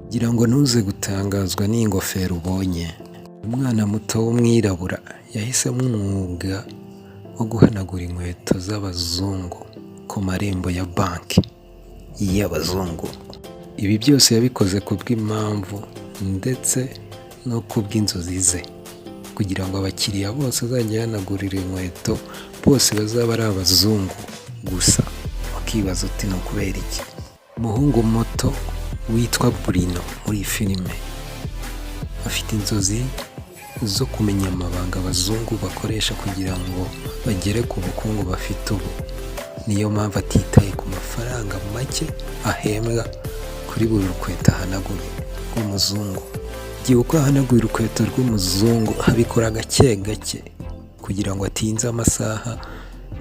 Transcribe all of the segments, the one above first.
Ngira ngo ntuze gutangazwa n'iyi ngofero ubonye. Umwana muto w'umwirabura yahisemo umwuga wo guhanagura inkweto z'abazungu ku marembo ya banki y'abazungu. Ibi byose yabikoze ku bw'impamvu ndetse no ku bw'inzozi ze, kugira ngo abakiriya bose azajya ahanagurira inkweto bose bazaba ari abazungu gusa. Wakibaza uti: "Ni ukubera iki?" Umuhungu muto witwa Bruno muri iyi filime afite inzozi zo kumenya amabanga abazungu bakoresha kugira ngo bagere ku bukungu bafite ubu. Niyo mpamvu atitaye ku mafaranga make ahembwa kuri buri rukweto ahanaguye rw'umuzungu. Igihe uko ahanaguye urukweto rw'umuzungu, abikora gake gake kugira ngo atinze amasaha,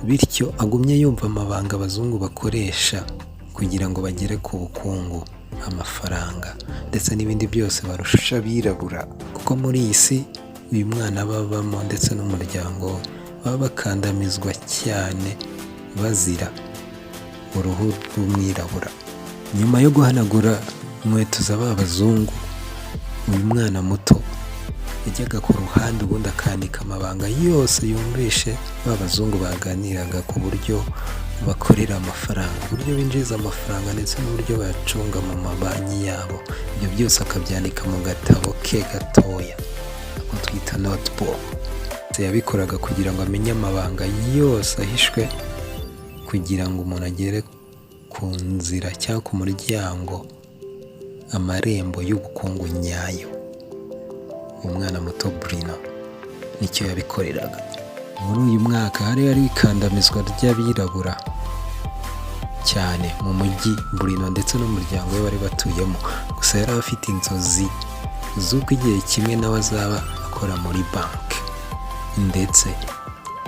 bityo agumye yumva amabanga abazungu bakoresha kugira ngo bagere ku bukungu, amafaranga ndetse n'ibindi byose barusha abirabura, kuko muri iyi si uyu mwana aba abamo ndetse n'umuryango we baba bakandamizwa cyane bazira uruhu rw'umwirabura. Nyuma yo guhanagura inkweto za ba bazungu, uyu mwana muto yajyaga ku ruhande ubundi akandika amabanga yose yumvishe ba bazungu baganiraga ku buryo bakorera amafaranga, uburyo binjiza amafaranga ndetse n'uburyo bayacunga mu mabanki yabo. Ibyo byose akabyandika mu gatabo ke gatoya, ako twita notebook. Yabikoraga kugira ngo amenye amabanga yose ahishwe kugira ngo umuntu agere ku nzira cyangwa ku muryango, amarembo y'ubukungu nyayo. Uyu mwana muto Bruno nicyo yabikoreraga. Muri uyu mwaka hari ikandamizwa ry'abirabura cyane mu mujyi Bruno ndetse n'umuryango we bari batuyemo. Gusa yari afite inzozi z'uko igihe kimwe nawe azaba akora muri banki, ndetse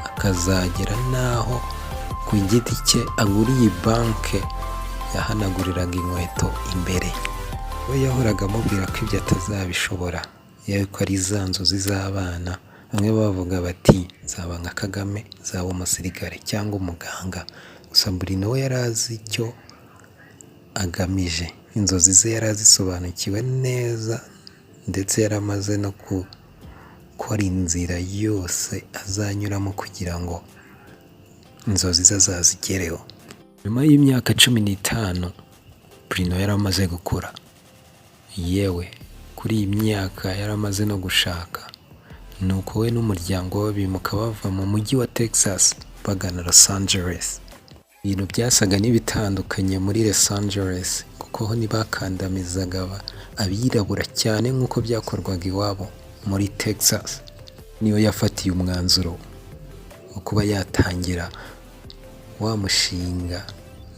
akazagera n'aho ku giti cye agura iyi banki yahanaguriraga inkweto imbere. We yahoraga amubwira ko ibyo atazabishobora, yewe ko ari za nzozi z'abana bamwe bavuga bati: "Nzaba nka Kagame, nzaba umusirikare cyangwa umuganga." Gusa Bruno we yari azi icyo agamije, inzozi ze yari azisobanukiwe neza, ndetse yari amaze no gukora inzira yose azanyuramo kugira ngo inzozi ze azazigereho. Nyuma y'imyaka 15 Bruno yari amaze gukura, yewe kuri iyi myaka yari amaze no gushaka. Nuko we n'umuryango we bimuka bava mu mujyi wa Texas bagana Los Angeles. Ibintu byasaga n'ibitandukanye muri Los Angeles, kuko ho ntibakandamizaga abirabura cyane nk'uko byakorwaga iwabo muri Texas. Niyo yafatiye umwanzuro wo kuba yatangira wa mushinga,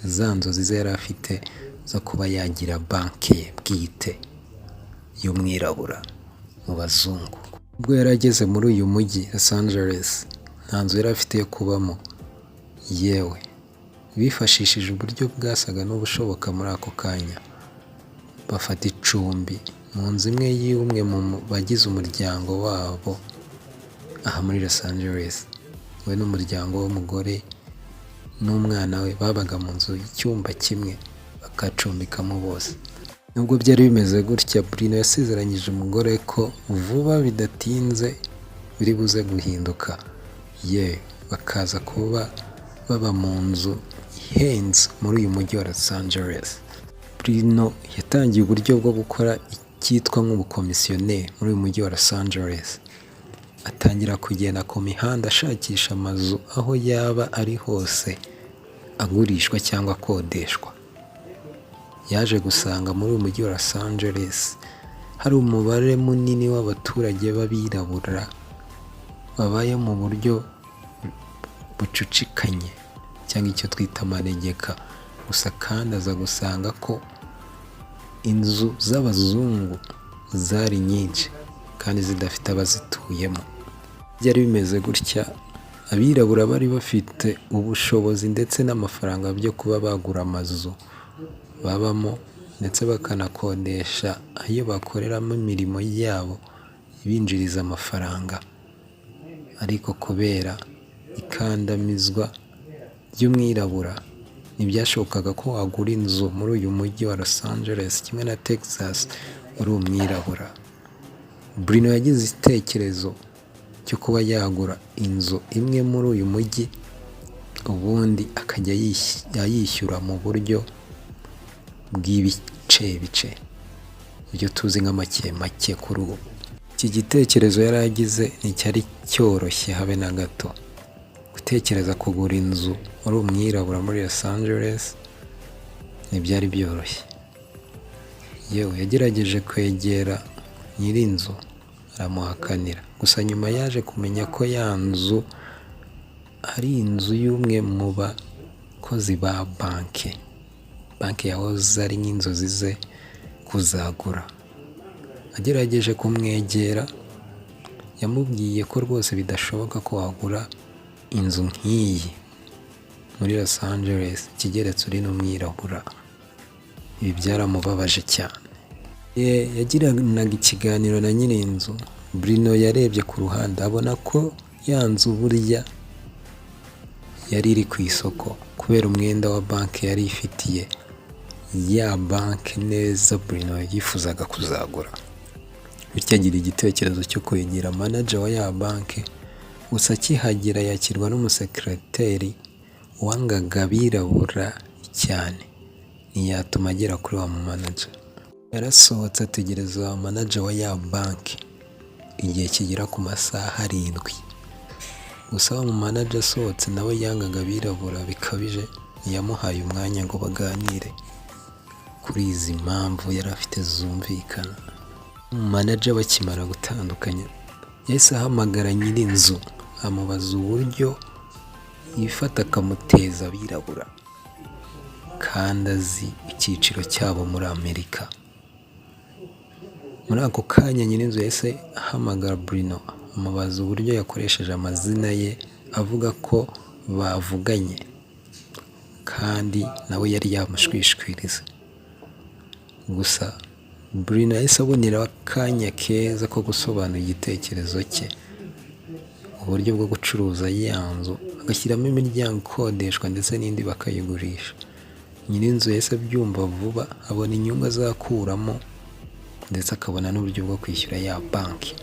za nzozi ze yari afite zo kuba yagira banki ye bwite y'umwirabura mu bazungu. Ubwo yari ageze muri uyu mujyi Los Angeles, nta nzu yari afite yo kubamo. Yewe bifashishije uburyo bwasaga n'ubushoboka muri ako kanya, bafata icumbi mu nzu imwe y'umwe mu bagize umuryango wabo aha muri Los Angeles. We n'umuryango w'umugore n'umwana we babaga mu nzu y'icyumba kimwe, bakacumbikamo bose. Nubwo byari bimeze gutya, Bruno yasezeranyije umugore ko vuba bidatinze biri buze guhinduka, ye bakaza kuba baba mu nzu ihenze muri uyu mujyi wa Los Angeles. Bruno yatangiye uburyo bwo gukora icyitwa nk'ubukomisiyoneri muri uyu mujyi wa Los Angeles, atangira kugenda ku mihanda ashakisha amazu aho yaba ari hose agurishwa cyangwa akodeshwa. Yaje gusanga muri uyu mujyi wa Los Angeles hari umubare munini w'abaturage b'abirabura babaye mu buryo bucucikanye cyangwa icyo twita amanegeka. Gusa kandi aza gusanga ko inzu z'abazungu zari nyinshi kandi zidafite abazituyemo. Byari bimeze gutya, abirabura bari bafite ubushobozi ndetse n'amafaranga byo kuba bagura amazu babamo, ndetse bakanakodesha ayo bakoreramo imirimo yabo ibinjiriza amafaranga, ariko kubera ikandamizwa ry'umwirabura Ntibyashobokaga ko wagura inzu muri uyu mujyi wa Los Angeles kimwe na Texas uri umwirabura. Bruno yagize igitekerezo cyo kuba yagura inzu imwe muri uyu mujyi, ubundi akajya ayishyura mu buryo bw'ibice bice, ibyo tuzi nka make make kuri ubu. Iki gitekerezo yari agize nticyari cyoroshye habe na gato. Gutekereza kugura inzu uri umwirabura muri Los Angeles ntibyari byoroshye. Yewe, yagerageje kwegera nyir'inzu aramuhakanira. Gusa nyuma yaje kumenya ko ya nzu ari inzu y'umwe mu bakozi ba banki. Banki yahoze ari nk'inzozi ze kuzagura. Agerageje kumwegera, yamubwiye ko rwose bidashoboka ko wagura inzu nk'iyi muri Los Angeles ikigeretse uri n'umwirabura. Ibi byaramubabaje cyane. Yagiranaga ikiganiro na nyir'inzu, Bruno yarebye ku ruhande abona ko ya nzu burya yari iri ku isoko kubera umwenda wa banki yari ifitiye ya banki neza Bruno yifuzaga kuzagura. Bityo agira igitekerezo cyo kwegera manager wa ya banki, gusa akihagera yakirwa n'umusekereteri wangaga abirabura cyane, ntiyatuma agera kuri wa manager. Yarasohotse ategereza manager wa ya banki igihe kigera ku masaha 7. Gusa wa manager asohotse nawe yangaga abirabura bikabije, ntiyamuhaye umwanya ngo baganire kuri izi mpamvu yari afite zumvikana. Manager bakimara gutandukanya, yahise ahamagara nyir'inzu amubaza uburyo yifata akamuteza abirabura kandi azi icyiciro cyabo muri Amerika. Muri ako kanya nyir'inzu yahise ahamagara Bruno amubaza uburyo yakoresheje amazina ye avuga ko bavuganye kandi nawe yari yamushwishwiriza. Gusa Bruno yahise aboneraho akanya keza ko gusobanura igitekerezo cye, uburyo bwo gucuruza ya nzu agashyiramo imiryango ikodeshwa ndetse n'indi bakayigurisha. Nyir'inzu yahise abyumva vuba, abona inyungu azakuramo ndetse akabona n'uburyo bwo kwishyura ya banki.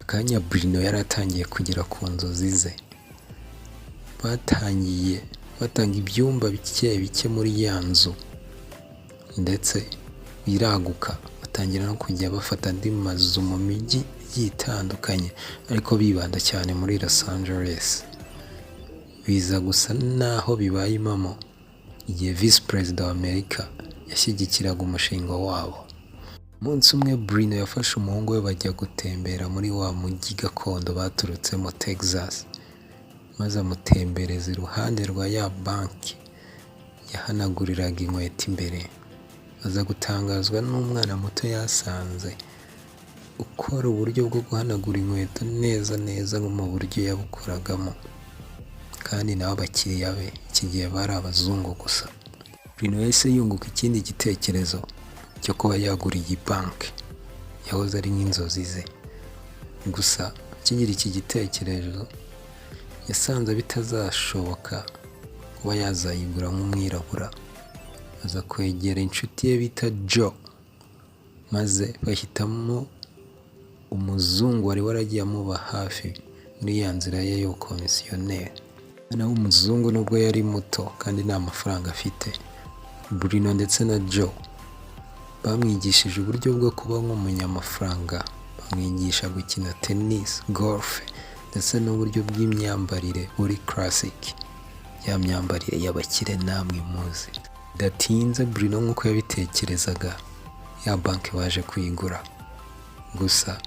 Akanya Bruno yari atangiye kugera ku nzozi ze. Batangiye batanga ibyumba bike bike muri ya nzu ndetse biraguka, batangira no kujya bafata andi mazu mu mijyi igiye itandukanye ariko bibanda cyane muri Los Angeles. Biza gusa naho bibaye impamo igihe visi perezida wa Amerika yashyigikiraga umushinga wabo. Umunsi umwe Bruno yafashe umuhungu we bajya gutembera muri wa mujyi gakondo baturutsemo, Texas, maze amutembereza iruhande rwa ya banki yahanaguriraga inkweto imbere. Aza gutangazwa n'umwana muto yasanze ukora uburyo bwo guhanagura inkweto neza neza nko mu buryo yabukoragamo, kandi nawe abakiriya be iki gihe bari abazungu gusa. Bruno yahise yunguka ikindi gitekerezo cyo kuba yagura iyi banki yahoze ari nk'inzozi ze. Gusa akigira iki gitekerezo yasanze bitazashoboka kuba yazayigura nk'umwirabura, aza kwegera inshuti ye bita Joe, maze bahitamo umuzungu wari waragiye amuba hafi muri ya nzira ye y'ubukomisiyoneri. Umwana w'umuzungu nubwo yari muto kandi nta mafaranga afite, Bruno ndetse na Joe bamwigishije uburyo bwo kuba nk'umunyamafaranga, bamwigisha gukina tennis, golf ndetse n'uburyo bw'imyambarire buri classic, ya myambarire y'abakire namwe muzi. Bidatinze Bruno nk'uko yabitekerezaga, ya banki baje kuyigura, gusa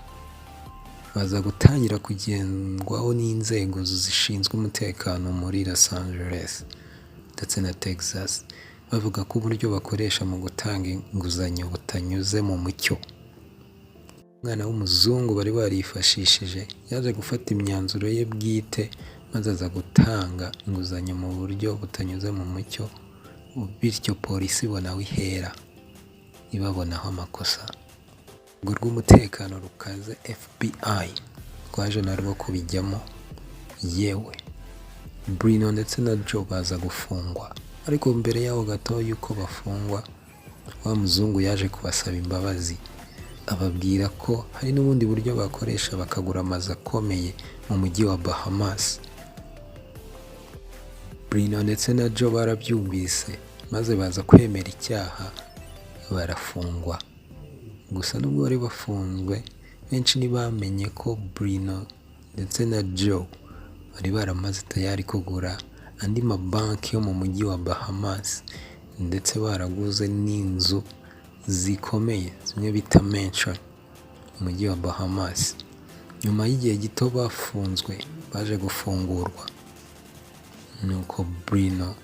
baza gutangira kugendwaho n'inzego zishinzwe umutekano muri Los Angeles ndetse na Texas, bavuga ko uburyo bakoresha mu gutanga inguzanyo butanyuze mu mucyo. Umwana w'umuzungu bari barifashishije yaje gufata imyanzuro ye bwite, maze aza gutanga inguzanyo mu buryo butanyuze mu mucyo, bityo polisi ibona aho ihera ibabonaho amakosa. Urwego rw'umutekano rukaze FBI rwaje narwo kubijyamo, yewe Bruno ndetse na Joe baza gufungwa. Ariko mbere yaho gato y'uko bafungwa, wa muzungu yaje kubasaba imbabazi, ababwira ko hari n'ubundi buryo bakoresha bakagura amazu akomeye mu mujyi wa Bahamas. Bruno ndetse na Joe barabyumvise, maze baza kwemera icyaha, barafungwa. Gusa nubwo bari bafunzwe, benshi ntibamenye ko Bruno ndetse na Joe bari baramaze tayari kugura andi mabanki yo mu mujyi wa Bahamas, ndetse baraguze n'inzu zikomeye, zimwe bita mansion, mu mujyi wa Bahamas. Nyuma y'igihe gito bafunzwe, baje gufungurwa. Nuko Bruno,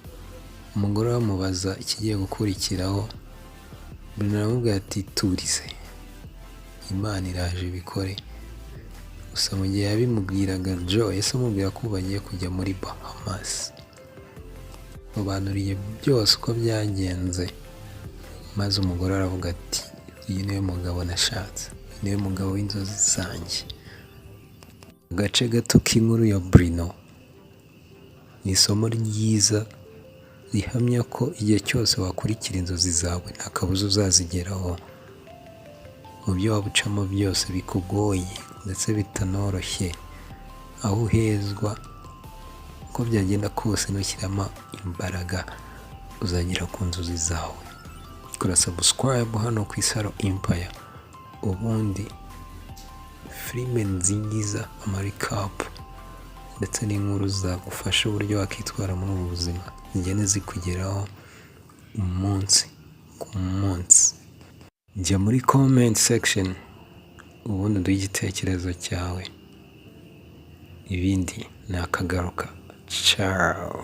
umugore we amubaza ikigiye gukurikiraho, Bruno aramubwira ati: "Turize, Imana iraje ibikore." Gusa mu gihe yabimubwiraga, Joe yahise amubwira ko ubu bagiye kujya muri Bahamas. Sobanuriye byose uko byagenze, maze umugore aravuga ati: "Uyu niwe mugabo nashatse, uyu niwe mugabo w'inzozi zanjye." Agace gato k'inkuru ya Bruno ni isomo ryiza rihamya ko igihe cyose wakurikira inzozi zawe, nta kabuza uzazigeraho. Mu byo waba ucamo byose bikugoye ndetse bitanoroshye, aho uhezwa, uko byagenda kose, nushyiramo imbaraga uzagera ku nzozi zawe. Kora subscribe hano ku Isaro Empire, ubundi filime nziza, ama recap ndetse n'inkuru zagufasha uburyo wakitwara muri ubu buzima zigende zikugeraho umunsi ku munsi. Jya muri comment section, ubundi uduhe igitekerezo cyawe, ibindi ni akagaruka. Ciao.